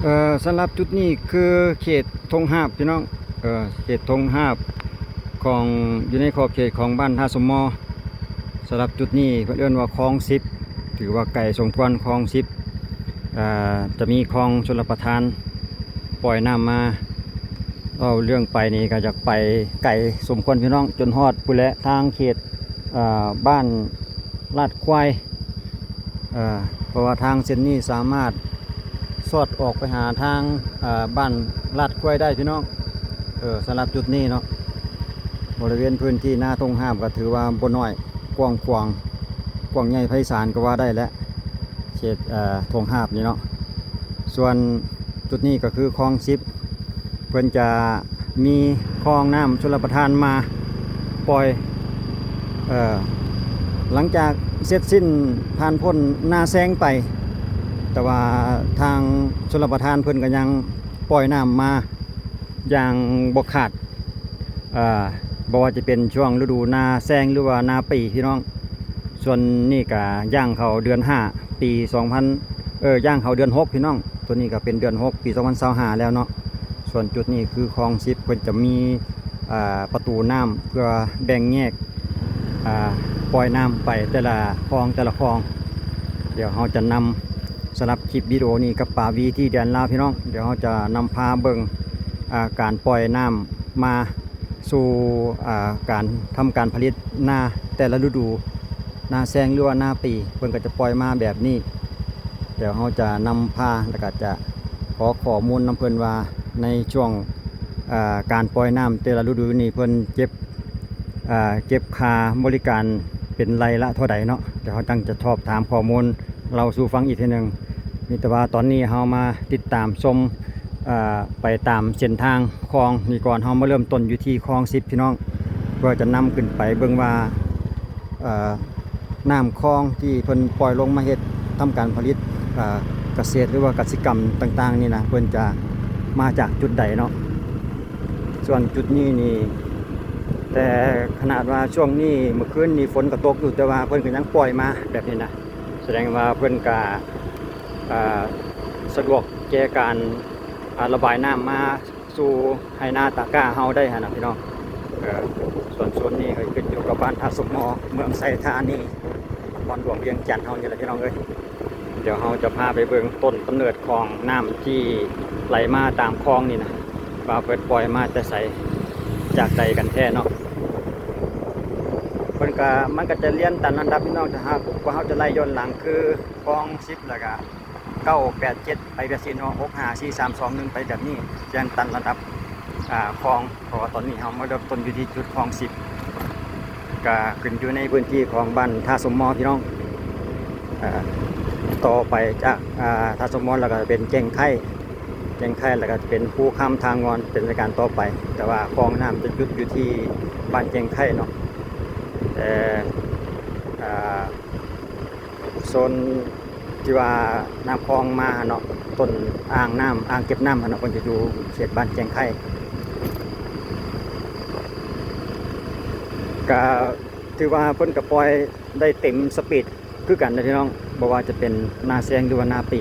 ເອີ ສຳລັບຈຸດນີ້ຄືເຂດທົ່ງຫາບພີ່ນ້ອງ ເອີ ເຂດທົ່ງຫາບຂອງ ຢູ່ໃນຂອບເຂດຂອງບ້ານທ່າສົມມໍ. ສຳລັບຈຸດນີ້ເພິ່ນເອີ້ນວ່າຄອງສິບ ຖືວ່າໄກສົມຄວນ ຄອງສິບ ເອີ ຈະມີຄອງຊົນລະປະທານປ່ອຍນ້ຳມາ. ເວົ້າເລື່ອງໄປນີ້ກໍຢາກໄປໄກສົມຄວນພີ່ນ້ອງ ຈົນຮອດພຸ້ນແຫຼະ ທາງເຂດ ເອີ ບ້ານລາດຄວາຍ ເອີ ເພາະວ່າທາງເສັ້ນນີ້ສາມາດສອດອອກໄປຫາທາງ ເອີ ບ້ານລາດຄວາຍໄດ້ພີ່ນ້ອງ. ເອີ ສຳລັບຈຸດນີ້ເນາະ ບໍລິເວນພື້ນທີ່ນາທົ່ງຫາບກໍຖືວ່າບໍ່ນ້ອຍ ກວ້າງຂວາງ ກວ້າງໃຫຍ່ໄພສານກໍວ່າໄດ້ແຫຼະ ເຂດ ເອີ ທົ່ງຫາບນີ້ເນາະ. ສ່ວນຈຸດນີ້ກໍຄືຄອງສິບ ເພິ່ນຈະມີຄອງນ້ຳຊົນລະປະທານມາປ່ອຍ ເອີ ຫຼັງຈາກເສັດສິ້ນຜ່ານພົ້ນນາແຊງໄປ ແຕ່ວ່າທາງຊົນລະປະທານເພິ່ນກໍຍັງປ່ອຍນ້ຳມາຢ່າງບໍ່ຂາດ ເອີ ບໍ່ວ່າຈະເປັນຊ່ວງລະດູນາແຊງ ຫຼືວ່ານາປີພີ່ນ້ອງ. ສ່ວນນີ້ກະຍ່າງເຂົ້າເດືອນຫ້າ ປີສອງພັນ ເອີ ຍ່າງເຂົ້າເດືອນຫົກພີ່ນ້ອງ. ຕົວນີ້ກະເປັນເດືອນຫົກ ປີສອງພັນຊາວຫ້າແລ້ວເນາະ. ສ່ວນຈຸດນີ້ຄືຄອງສິບ ເພິ່ນຈະມີ ເອີ ປະຕູນ້ຳເພື່ອແບ່ງແຍກ ເອີ ປ່ອຍນ້ຳໄປແຕ່ລະຄອງ ແຕ່ລະຄອງ. ດຽວເຮົາຈະນຳ ສຳລັບຄລິບວິດີໂອນີ້ກັບປາວີທີ່ແດນລາວພີ່ນ້ອງ ດຽວເຮົາຈະນຳພາເບິ່ງ ອາ ການປ່ອຍນ້ຳມາ ສູ່ ອາ ການທຳການຜະລິດນາແຕ່ລະລະດູ ນາແຊງ ຫຼືວ່ານາປີ ເພິ່ນກໍຈະປ່ອຍມາແບບນີ້. ດຽວເຮົາຈະນຳພາ ແລ້ວກໍຈະຂໍຂໍ້ມູນນຳເພິ່ນວ່າ ໃນຊ່ວງ ອາ ການປ່ອຍນ້ຳແຕ່ລະລະດູນີ້ ເພິ່ນເກັບ ອາ ເກັບຄ່າບໍລິການເປັນໄລ່ລະເທົ່າໃດເນາະ. ດຽວເຮົາຈັ່ງຈະສອບຖາມຂໍ້ມູນ ເລົ່າສູ່ຟັງອີກເທື່ອໜຶ່ງ. ມີແຕ່ວ່າຕອນນີ້ເຮົາມາຕິດຕາມຊົມ ເອີ ໄປຕາມເສັ້ນທາງຄອງນີ້ກ່ອນ. ເຮົາມາເລີ່ມຕົ້ນຢູ່ທີ່ຄອງສິບພີ່ນ້ອງ ເພື່ອຈະນຳຂຶ້ນໄປເບິ່ງວ່າ ເອີ ນ້ຳຄອງທີ່ເພິ່ນປ່ອຍລົງມາເຮັດ ທຳການຜະລິດ ເອີ ກະເສດ ຫຼືວ່າກະສິກຳຕ່າງໆນີ້ນະ ເພິ່ນຈະມາຈາກຈຸດໃດເນາະ. ສ່ວນຈຸດນີ້ນີ້ ແຕ່ຂະໜາດວ່າຊ່ວງນີ້ ມື້ຄືນນີ້ຝົນກໍຕົກຢູ່ ແຕ່ວ່າເພິ່ນກໍຍັງປ່ອຍມາແບບນີ້ນະ. ສະແດງວ່າເພິ່ນກະ ເອີ ສະດວກແກ່ການ ອາ ລະບາຍນ້ຳມາສູ່ໄຮ່ນາຕາກ້າເຮົາໄດ້ຫັ້ນນະພີ່ນ້ອງ. ເອີ ສ່ວນໂຊນນີ້ກໍຂຶ້ນຢູ່ກັບບ້ານທ່າສົມມໍ ເມືອງໄຊທານີ ນະຄອນຫຼວງວຽງຈັນເຮົານີ້ແຫຼະພີ່ນ້ອງເອີຍ. ດຽວເຮົາຈະພາໄປເບິ່ງຕົ້ນກຳເນີດຂອງນ້ຳທີ່ໄຫຼມາຕາມຄອງນີ້ນະ ວ່າເພິ່ນປ່ອຍມາແຕ່ໃສ ຈາກໃດກັນແທ້ເນາະ. ເພິ່ນກະ ມັນກະຈະລຽນຕາມລຳດັບພີ່ນ້ອງ ຖ້າຫາກວ່າເຮົາຈະໄລ່ຍ້ອນຫຼັງ ຄືຄອງສິບ ແລ້ວກະເກົ້າ ແປດ ເຈັດ ໄປແບບຊີ້ເນາະ ຫົກ ຫ້າ ສີ່ ສາມ ສອງ ໜຶ່ງ ໄປແບບນີ້ ລຽນຕາມລຳດັບ ອາ ຄອງ. ເພາະວ່າຕອນນີ້ເຮົາມາເລີ່ມຕົ້ນຢູ່ທີ່ຈຸດຄອງສິບ ກະຂຶ້ນຢູ່ໃນພື້ນທີ່ຂອງບ້ານທ່າສົມມໍພີ່ນ້ອງ. ເອີ ຕໍ່ໄປຈາກ ອາ ທ່າສະໝອນ ແລ້ວກໍເປັນແກ້ງໄຂ່ ແກ້ງໄຂ່ ແລ້ວກໍເປັນພູຄຳ ທ່າງ່ອນ ເປັນລາຍການຕໍ່ໄປ. ແຕ່ວ່າຄອງນ້ຳຈະຢຸດຢູ່ທີ່ບ້ານແກ້ງໄຂ່ເນາະ. ແຕ່ ອາ ໂຊນທີ່ວ່ານ້ຳຄອງມາເນາະ ຕົ້ນອ່າງນ້ຳ ອ່າງເກັບນ້ຳຫັ້ນເນາະ ເພິ່ນຈະຢູ່ເຂດບ້ານແກ້ງໄຂ່. ກະຖືວ່າເພິ່ນກະປ່ອຍໄດ້ເຕັມສະປີດຄືກັນເດີພີ່ນ້ອງ ບໍ່ວ່າຈະເປັນນາແຊງ ຫຼືວ່ານາປີ.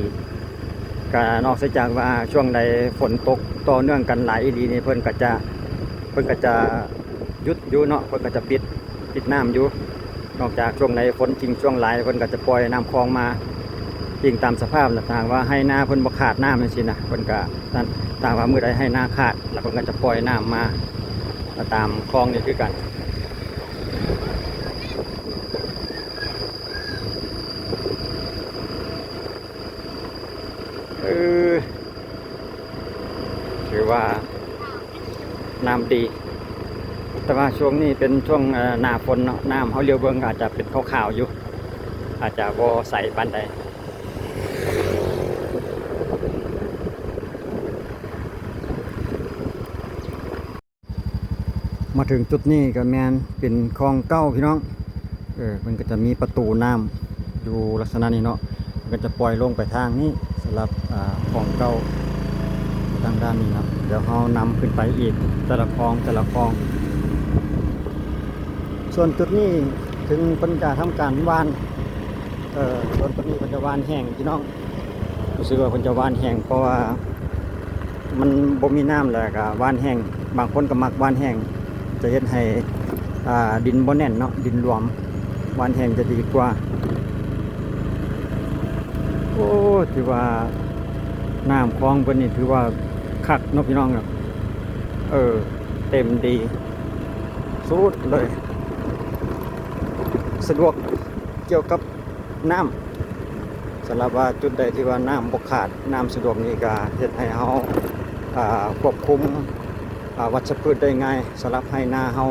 ກະນອກເສຍຈາກວ່າຊ່ວງໃດຝົນຕົກຕໍ່ເນື່ອງກັນຫຼາຍອີ່ຫຼີນີ້ ເພິ່ນກະຈະ ເພິ່ນກະຈະຢຸດຢູ່ເນາະ ເພິ່ນກະຈະປິດ ປິດນ້ຳຢູ່. ນອກຈາກຊ່ວງໃດຝົນຈິງຊ່ວງຫຼາຍ ເພິ່ນກໍຈະປ່ອຍນ້ຳຄອງມາອີງຕາມສະພາບນະ. ຖ້າຫາກວ່າໄຮ່ນາເພິ່ນບໍ່ຂາດນ້ຳຈັ່ງຊີ້ນະ ເພິ່ນກໍນັ້ນ. ຖ້າຫາກວ່າມື້ໃດໄຮ່ນາຂາດ ແລ້ວເພິ່ນກໍຈະປ່ອຍນ້ຳມາ ມາຕາມຄອງນີ້ຄືກັນ. ເອີ ຖືວ່ານ້ຳດີ ແຕ່ວ່າຊ່ວງນີ້ເປັນຊ່ວງ ເອີ ໜ້າຝົນເນາະ ນ້ຳເຮົາຫຼຽວເບິ່ງອາດຈະເປັນຂາວໆຢູ່ ອາດຈະບໍ່ໃສປານໃດ. ມາເຖິງຈຸດນີ້ກໍແມ່ນເປັນຄອງເກົ່າພີ່ນ້ອງ. ເອີ ເພິ່ນກໍຈະມີປະຕູນ້ຳຢູ່ລັກສະນະນີ້ເນາະ ເພິ່ນກໍຈະປ່ອຍລົງໄປທາງນີ້. ສຳລັບ ອາ ຄອງເກົ່າທາງດ້ານນີ້ເນາະ ດຽວເຮົານຳຂຶ້ນໄປອີກ ແຕ່ລະຄອງ ແຕ່ລະຄອງ. ສ່ວນຈຸດນີ້ເຖິງເພິ່ນຈະທຳການຫວ່ານ ເອີ ສ່ວນຈຸດນີ້ເພິ່ນຈະຫວ່ານແຫ້ງພີ່ນ້ອງ. ຮູ້ສຶກວ່າເພິ່ນຈະຫວ່ານແຫ້ງ ເພາະວ່າ ມັນບໍ່ມີນ້ຳ ແລ້ວກໍຫວ່ານແຫ້ງ, ບາງຄົນກໍມັກຫວ່ານແຫ້ງ ຈະເຮັດໃຫ້ ອ່າ ດິນບໍ່ແໜ້ນເນາະ, ດິນຫຼວມ, ຫວ່ານແຫ້ງຈະດີກວ່າ. ໂອ້ ຖືວ່ານ້ຳຂອງເພິ່ນນີ້ຖືວ່າຄັກເນາະພີ່ນ້ອງເນາະ. ເອີ ເຕັມດີສຸດເລີຍ, ສະດວກກ່ຽວກັບ ນ້ຳ. ສຳລັບວ່າຈຸດໃດທີ່ວ່ານ້ຳບໍ່ຂາດ, ນ້ຳສະດວກນີ້ກໍເຮັດໃຫ້ເຮົາ ອ່າ ຄວບຄຸມ ອ່າ ວັດຊະພືດໄດ້ງ່າຍ ສຳລັບໄຮ່ນາເຮົາ.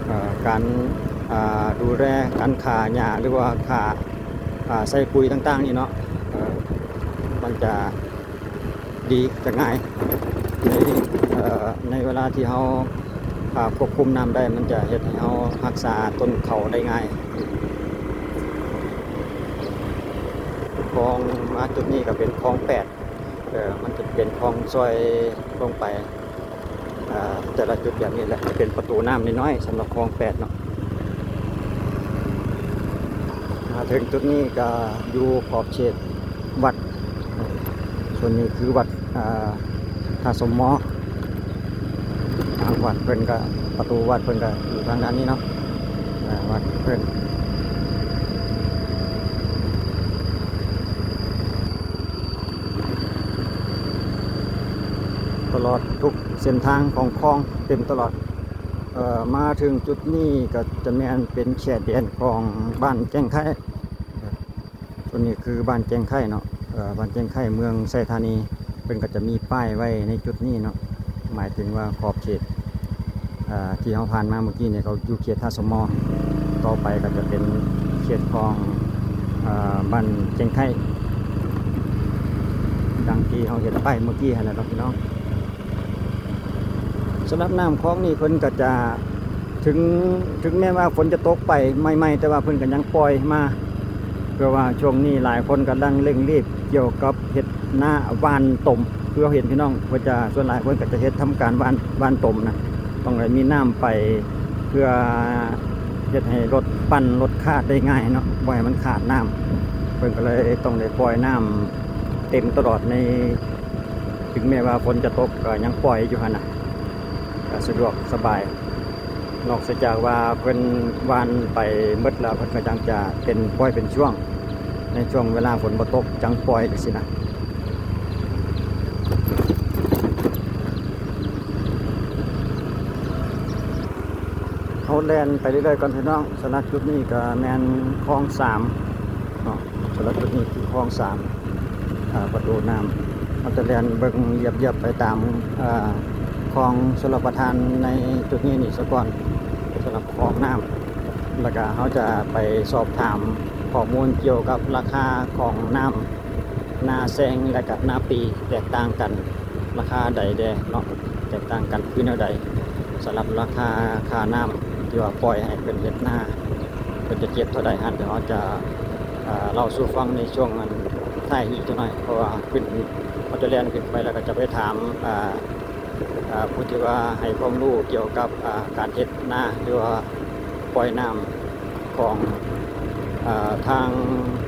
ເອີ ການ ອ່າ ດູແລ ການຂ້າຫຍ້າ ຫຼືວ່າຂ້າ ອ່າ ໃສ່ປຸຍຕ່າງໆນີ້ເນາະ, ເອີ ມັນຈະ ດີ ຈະງ່າຍ ໃນ ເອີ ໃນເວລາທີ່ເຮົາ ອ່າ ຄວບຄຸມນ້ຳໄດ້ ມັນຈະເຮັດໃຫ້ເຮົາຮັກສາຕົ້ນເຂົ້າໄດ້ງ່າຍ. ຄອງມາຈຸດນີ້ກໍເປັນຄອງແປດ, ເອີ ມັນຈະເປັນຄອງຊ່ອຍລົງໄປ ເອີ ແຕ່ລະຈຸດແບບນີ້ແຫຼະ ຈະເປັນປະຕູນ້ຳນ້ອຍໆ ສຳລັບຄອງແປດເນາະ. ມາເຖິງຈຸດນີ້ກໍຢູ່ຂອບເຂດວັດ, ສ່ວນນີ້ຄືວັດ ອ່າ ທ່າສົມມໍ. ທາງວັດເພິ່ນກໍ ປະຕູວັດເພິ່ນກໍຢູ່ທາງດ້ານນີ້ເນາະ, ວັດເພິ່ນ ຕະຫຼອດທຸກເສັ້ນທາງຂອງຄອງເຕັມຕະຫຼອດ. ເອີ ມາເຖິງຈຸດນີ້ກໍຈະແມ່ນເປັນເຂດແດນຂອງບ້ານແກ້ງໄຄ້. ໂຊນນີ້ຄືບ້ານແກ້ງໄຄ້ເນາະ, ເອີ ບ້ານແກ້ງໄຄ້ ເມືອງໄຊທານີ. ເພິ່ນກໍຈະມີປ້າຍໄວ້ໃນຈຸດນີ້ເນາະ, ໝາຍເຖິງວ່າຂອບເຂດ ເອີ ທີ່ເຮົາຜ່ານມາເມື່ອກີ້ນີ້ ເຂົາຢູ່ເຂດທ່າສົມມໍ. ຕໍ່ໄປກໍຈະເປັນເຂດຂອງ ເອີ ບ້ານແກ້ງໄຄ້ ດັ່ງທີ່ເຮົາເຫັນປ້າຍເມື່ອກີ້ຫັ້ນແຫຼະເນາະພີ່ນ້ອງ. ສຳລັບນ້ຳຂອງນີ້ເພິ່ນກໍຈະ ເຖິງ ເຖິງແມ່ນວ່າຝົນຈະຕົກໄປໃໝ່ໆ ແຕ່ວ່າເພິ່ນກໍຍັງປ່ອຍມາ ເພາະວ່າຊ່ວງນີ້ຫຼາຍຄົນກຳລັງເລັ່ງຣີບກ່ຽວກັບເຮັດນາຫວ່ານຕົມ. ຄືເຮົາເຫັນພີ່ນ້ອງ ເພິ່ນຈະ ສ່ວນຫຼາຍເພິ່ນກໍຈະເຮັດທຳການຫວ່ານ ຫວ່ານຕົມນະ, ຕ້ອງໄດ້ມີນ້ຳໄປເພື່ອເຮັດໃຫ້ລົດປັ່ນລົດຄາດໄດ້ງ່າຍເນາະ, ບໍ່ໃຫ້ມັນຂາດນ້ຳ. ເພິ່ນກໍເລີຍຕ້ອງໄດ້ປ່ອຍນ້ຳເຕັມຕະຫຼອດໃນ ເຖິງແມ່ນວ່າຝົນຈະຕົກກໍຍັງປ່ອຍຢູ່ຫັ້ນນະ, ກໍສະດວກສະບາຍ. ນອກເສຍຈາກວ່າເພິ່ນຫວ່ານໄປໝົດແລ້ວ ເພິ່ນກໍຈັ່ງຈະເປັນ ປ່ອຍເປັນຊ່ວງ, ໃນຊ່ວງເວລາຝົນບໍ່ຕົກຈັ່ງປ່ອຍຈັ່ງຊີ້ນະ. ເຮົາແລ່ນໄປເລື້ອຍໆກ່ອນພີ່ນ້ອງ. ສຳລັບຈຸດນີ້ກໍແມ່ນຄອງສາມເນາະ, ສຳລັບຈຸດນີ້ຄືຄອງສາມ ອ່າ ປະຕູນ້ຳ. ເຮົາຈະແລ່ນເບິ່ງລຽບໆໄປຕາມ ອ່າ ຄອງຊົນລະປະທານໃນຈຸດນີ້ນີ້ສາກ່ອນ ສຳລັບຄອງນ້ຳ, ແລ້ວກະເຮົາຈະໄປສອບຖາມຂໍ້ມູນກ່ຽວກັບລາຄາຂອງນ້ຳ ນາແຊງ ແລະກະນາປີ ແຕກຕ່າງກັນລາຄາໃດແດ່ເນາະ, ແຕກຕ່າງກັນຄືແນວໃດ ສຳລັບລາຄາຄ່ານ້ຳທີ່ວ່າປ່ອຍໃຫ້ເພິ່ນເຮັດນາ ເພິ່ນຈະເກັບເທົ່າໃດຫັ້ນ ດຽວເຮົາຈະ ເອີ ເລົ່າສູ່ຟັງໃນຊ່ວງອັນທ້າຍອີກຈັກໜ້ອຍ, ເພາະວ່າຂຶ້ນ ເຮົາຈະແລ່ນຂຶ້ນໄປ ແລ້ວກໍຈະໄປຖາມ ເອີ ເອີ ຜູ້ທີ່ວ່າໃຫ້ຄວາມຮູ້ກ່ຽວກັບ ເອີ ການເຮັດນາ ຫຼືວ່າປ່ອຍນ້ຳ ຂອງ ເອີ ທາງ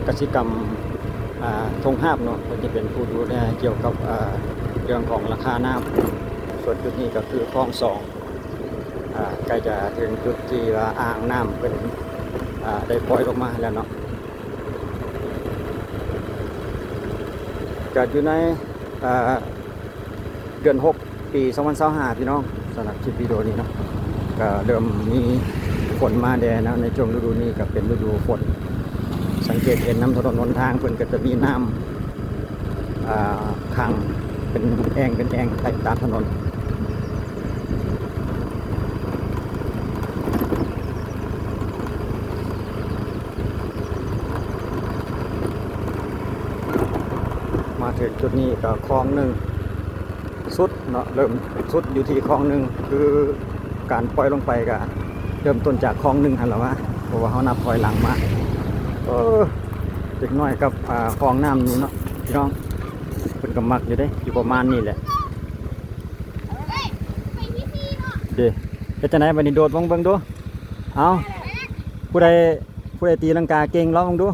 ກະສິກຳ ເອີ ທົ່ງຫາບເນາະ, ເພິ່ນຈະເປັນຜູ້ດູແລກ່ຽວກັບ ເອີ ເລື່ອງຂອງລາຄານ້ຳ. ສ່ວນຈຸດນີ້ກໍຄືຄອງສອງ ເອີ ໃກ້ຈະເຖິງຈຸດທີ່ວ່າອ່າງນ້ຳເພິ່ນ ເອີ ໄດ້ປ່ອຍລົງມາແລ້ວເນາະ, ກໍຢູ່ໃນ ເອີ ເດືອນຫົກ ປີສອງພັນຊາວຫ້າ ພີ່ນ້ອງ. ສຳລັບຄລິບວິດີໂອນີ້ເນາະ ກໍເລີ່ມມີຝົນມາແດ່ນະ, ໃນຊ່ວງລະດູນີ້ກໍເປັນລະດູຝົນ. ສັງເກດເຫັນນຳຖະໜົນຫົນທາງ ເພິ່ນກໍຈະມີນ້ຳ ອ່າ ຂັງເປັນແອ່ງ ເປັນແອ່ງໄປຕາມຖະໜົນ. ມາເຖິງຈຸດນີ້ກໍຄອງໜຶ່ງສຸດເນາະ, ເລີ່ມສຸດຢູ່ທີ່ຄອງໜຶ່ງ ຄືການປ່ອຍລົງໄປກໍເລີ່ມຕົ້ນຈາກຄອງໜຶ່ງຫັ້ນລະວະ, ເພາະວ່າເຮົານັບຖອຍຫຼັງມາ. ເອີ ເດັກນ້ອຍກັບ ອ່າ ຄອງນ້ຳນີ້ເນາະ ພີ່ນ້ອງ, ເພິ່ນກໍມັກຢູ່ເດ້ ຢູ່ປະມານນີ້ແຫຼະ. ເດ້ ເຮັດຈັ່ງໃດບັດນີ້ ໂດດມາເບິ່ງດູ. ເອົາ ຜູ້ໃດ ຜູ້ໃດຕີລັງກາເກັ່ງ ລອງເບິ່ງດູ.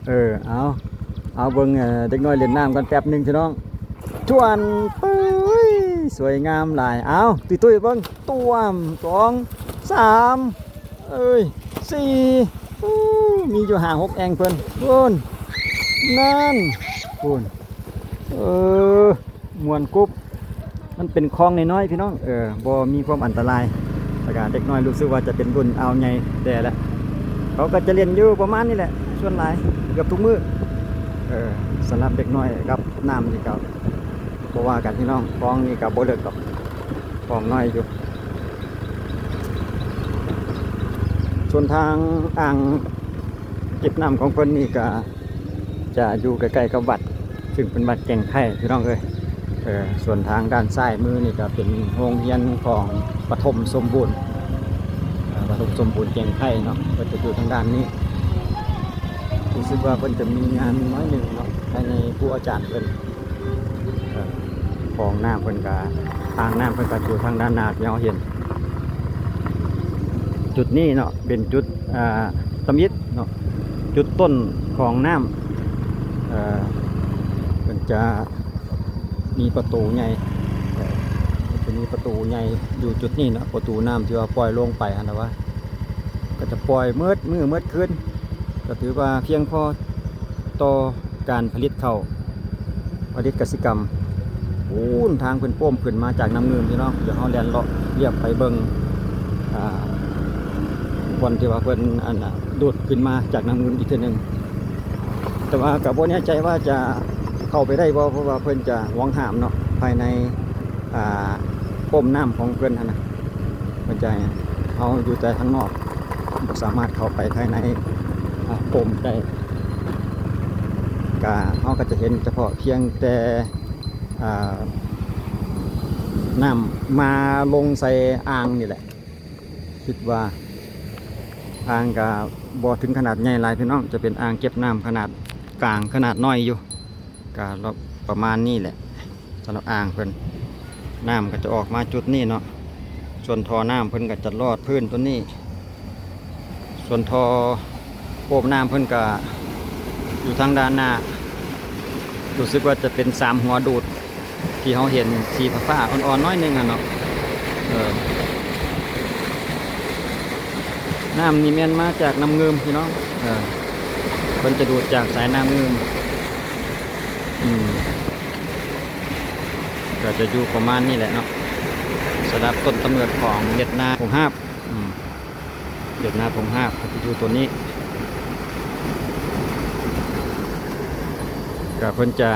ເອີ ເອົາ ເອົາເບິ່ງ ເອີ ເດັກນ້ອຍຫຼິ້ນນ້ຳກັນແປັບໜຶ່ງພີ່ນ້ອງ. ຈວນ ປຶ້ຍ ສວຍງາມຫຼາຍ. ເອົາ ຕຸ້ຍໆ ເບິ່ງ ຕວມ ສອງ ສາມ ເອີຍ ສີ່ ໂອ້ ມີຢູ່ຫ້າຫົກແອ່ງເພິ່ນ ພຸ້ນ ນັ້ນ ພຸ້ນ ເອີ ມ່ວນກຸບ. ມັນເປັນຄອງນ້ອຍໆ ພີ່ນ້ອງ ເອີ ບໍ່ມີຄວາມອັນຕະລາຍ ແລ້ວກະເດັກນ້ອຍຮູ້ສຶກວ່າຈະເປັນລຸ້ນອ່າວໃຫຍ່ແດ່ແລ້ວ ເຂົາກໍຈະຫຼິ້ນຢູ່ປະມານນີ້ແຫຼະ ສ່ວນຫຼາຍເກືອບທຸກມື້. ເອີ ສຳລັບເດັກນ້ອຍກັບນ້ຳນີ້ກໍບໍ່ວ່າກັນພີ່ນ້ອງ ຄອງນີ້ກໍບໍ່ເລິກດອກ ຄອງນ້ອຍຢູ່. ສ່ວນທາງອ່າງເກັບນ້ຳຂອງເພິ່ນນີ້ກໍຈະຢູ່ໃກ້ໆກັບວັດ ຊຶ່ງເປັນວັດແກ່ງໄຄພີ່ນ້ອງເອີຍ. ເອີ ສ່ວນທາງດ້ານຊ້າຍມືນີ້ກໍເປັນໂຮງຮຽນຂອງປະຖົມສົມບູນ ເອີ ປະຖົມສົມບູນແກ່ງໄຄເນາະ ເພິ່ນຈະຢູ່ທາງດ້ານນີ້. ຮູ້ສຶກວ່າເພິ່ນຈະມີງານໜ້ອຍໜຶ່ງເນາະ ພາຍໃນຄູອາຈານເພິ່ນ. ເອີ ຄອງນ້ຳເພິ່ນກະ ອ່າງນ້ຳເພິ່ນກະຢູ່ທາງດ້ານໜ້າທີ່ເຮົາເຫັນ. ຈຸດນີ້ເນາະ ເປັນຈຸດ ອ່າ ທຳອິດເນາະ ຈຸດຕົ້ນຂອງນ້ຳ. ເອີ ເພິ່ນຈະມີປະຕູໃຫຍ່ ເອີ ເພິ່ນຈະມີປະຕູໃຫຍ່ຢູ່ຈຸດນີ້ເນາະ ປະຕູນ້ຳທີ່ວ່າປ່ອຍລົງໄປຫັ້ນນະວ່າ ກໍຈະປ່ອຍໝົດມື້ໝົດຄືນ ກໍຖືວ່າພຽງພໍຕໍ່ການຜະລິດເຂົ້າ ຜະລິດກະສິກຳ. ໂອ້ ທາງເພິ່ນໂປ້ມຂຶ້ນມາຈາກນ້ຳງື່ມພີ່ນ້ອງ ດຽວເຮົາແລ່ນເລາະລຽບໄປເບິ່ງ ອ່າ ບ່ອນທີ່ວ່າເພິ່ນ ອັນ ດູດຂຶ້ນມາຈາກນ້ຳງື່ມອີກເທື່ອໜຶ່ງ ແຕ່ວ່າກໍບໍ່ແນ່ໃຈວ່າຈະເຂົ້າໄປໄດ້ບໍ່ ເພາະວ່າເພິ່ນຈະຫວງຫ້າມເນາະ ພາຍໃນ ອ່າ ປ້ອມນ້ຳຂອງເພິ່ນຫັ້ນນະ ເພິ່ນຈະໃຫ້ເຮົາຢູ່ແຕ່ທາງນອກ ບໍ່ສາມາດເຂົ້າໄປພາຍໃນ ອ່າ ປ້ອມໄດ້. ກະ ເຮົາກໍຈະເຫັນສະເພາະພຽງແຕ່ ອ່າ ນ້ຳມາລົງໃສ່ອ່າງນີ້ແຫຼະ ຄິດວ່າອ່າງກະບໍ່ເຖິງຂະໜາດໃຫຍ່ຫຼາຍພີ່ນ້ອງ ຈະເປັນອ່າງເກັບນ້ຳຂະໜາດກາງ ຂະໜາດນ້ອຍຢູ່ ກະປະມານນີ້ແຫຼະ. ສຳລັບອ່າງເພິ່ນ ນ້ຳກໍຈະອອກມາຈຸດນີ້ເນາະ ສ່ວນທໍ່ນ້ຳເພິ່ນກໍຈະລອດພື້ນຕົວນີ້ ສ່ວນທໍ່ໂອບນ້ຳເພິ່ນກໍຢູ່ທາງດ້ານໜ້າ ຮູ້ສຶກວ່າຈະເປັນສາມຫົວດູດ ທີ່ເຮົາເຫັນສີຟ້າໆ ອ່ອນໆ ໜ້ອຍໜຶ່ງຫັ້ນເນາະ. ເອີ ນ້ຳນີ້ແມ່ນມາຈາກນ້ຳງື່ມພີ່ນ້ອງ ເອີ ເພິ່ນຈະດູດຈາກສາຍນ້ຳງື່ມ ອືມ ກໍຈະຢູ່ປະມານນີ້ແຫຼະເນາະ ສຳລັບຕົ້ນກຳເນີດຂອງເວັດນາທົ່ງຫາບ ອືມ ເວັດນາທົ່ງຫາບກໍຈະຢູ່ຕົວນີ້ ກໍເພິ່ນຈະ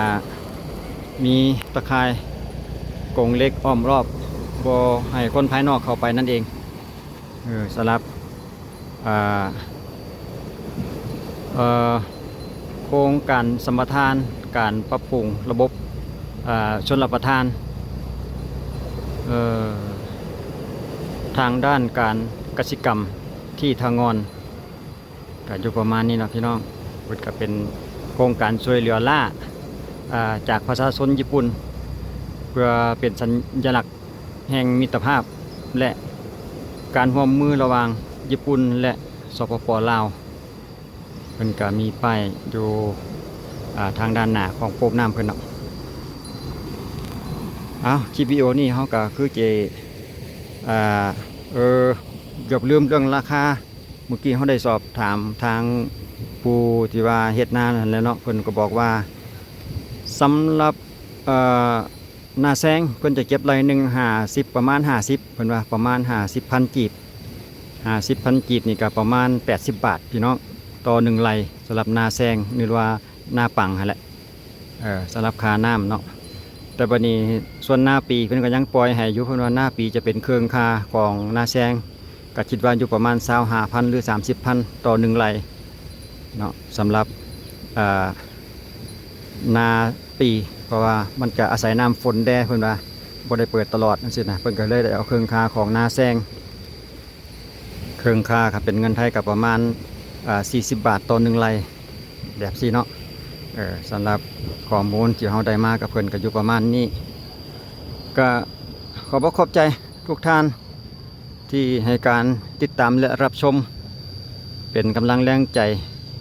ມີຕະຂ່າຍກົງເຫຼັກອ້ອມລອບ ບໍ່ໃຫ້ຄົນພາຍນອກເຂົ້າໄປນັ້ນເອງ. ເອີ ສຳລັບ ອ່າ ເອີ ໂຄງການສຳປະທານການປັບປຸງລະບົບ ອ່າ ຊົນລະປະທານ ເອີ ທາງດ້ານການກະສິກຳທີ່ທະງອນ ກະຢູ່ປະມານນີ້ເນາະພີ່ນ້ອງ. ເພິ່ນກະເປັນໂຄງການຊ່ວຍເຫຼືອລ້າ ອ່າ ຈາກປະຊາຊົນຍີ່ປຸ່ນ ເພື່ອເປັນສັນຍະລັກ ແຫ່ງມິດຕະພາບ ແລະ ການຮ່ວມມືລະຫວ່າງຍີ່ປຸ່ນ ແລະ ສປປ ລາວ. ເພິ່ນກະມີປ້າຍຢູ່ ອ່າ ທາງດ້ານໜ້າຂອງໂປບນ້ຳເພິ່ນເນາະ. ເອົາ ຄລິບວິດີໂອນີ້ເຮົາກະຄືຈະ ອ່າ ເອີ ເກືອບລືມເລື່ອງລາຄາ. ມື້ກີ້ເຮົາໄດ້ສອບຖາມທາງຜູ້ທີ່ວ່າເຮັດນານັ້ນແຫຼະເນາະ ເພິ່ນກໍບອກວ່າ ສຳລັບ ເອີ ນາແຊງ ເພິ່ນຈະເກັບໄລ່ໜຶ່ງຫ້າສິບ ປະມານຫ້າສິບ ເພິ່ນວ່າປະມານຫ້າສິບພັນກີບ ຫ້າສິບພັນກີບນີ້ກໍປະມານແປດສິບບາດພີ່ນ້ອງ ຕໍ່ໜຶ່ງໄລ່ ສຳລັບນາແຊງ ຫຼືວ່ານາປັງຫັ້ນແຫຼະ ເອີ ສຳລັບຄ່ານ້ຳເນາະ. ແຕ່ບັດນີ້ສ່ວນນາປີເພິ່ນກໍຍັງປ່ອຍໃຫ້ຢູ່ ເພິ່ນວ່ານາປີຈະເປັນເຄິ່ງຄ່າຂອງນາແຊງ ກໍຄິດວ່າຢູ່ປະມານຊາວຫ້າພັນ ຫຼື ສາມສິບພັນຕໍ່ໜຶ່ງໄລ່ເນາະ ສຳລັບ ເອີ ນາປີ ເພາະວ່າມັນກະອາໄສນ້ຳຝົນແດ່ ເພິ່ນວ່າບໍ່ໄດ້ເປີດຕະຫຼອດຈັ່ງຊີ້ນະ ເພິ່ນກໍເລີຍໄດ້ເອົາເຄິ່ງຄ່າຂອງນາແຊງ ເຄິ່ງຄ່າຄັນເປັນເງິນໄທກໍປະມານ ອ່າ ສີ່ສິບບາດຕໍ່ໜຶ່ງໄລ່ ແບບຊີ້ເນາະ. ເອີ ສຳລັບຂໍ້ມູນທີ່ເຮົາໄດ້ມາກັບເພິ່ນກໍຢູ່ປະມານນີ້ ກໍຂໍບອກຂອບໃຈທຸກທ່ານ ທີ່ໃຫ້ການຕິດຕາມ ແລະ ຮັບຊົມ ເປັນກຳລັງແຮງໃຈ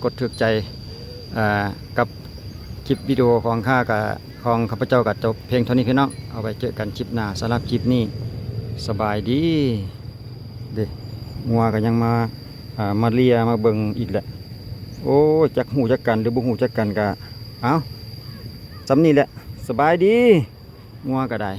ກົດຖືກໃຈ ເອີ ກັບ ຄລິບວິດີໂອຂອງຂ້າກະ ຂອງຂ້າພະເຈົ້າກະຈົບພຽງເທົ່ານີ້ພີ່ນ້ອງ. ເອົາໄວ້ເຈີກັນຄລິບໜ້າ. ສຳລັບຄລິບນີ້ ສະບາຍດີ. ເດ້ ງົວກະຍັງມາ ອ່າ ມາເລຍມາເບິ່ງອີກແຫຼະ. ໂອ້ຍ ຈັກຮູ້ຈັກກັນ ຫຼືບໍ່ຮູ້ຈັກກັນກະ ເອົ້າ ສ່ຳນີ້ແຫຼະ. ສະບາຍດີ. ງົວກະໄດ້.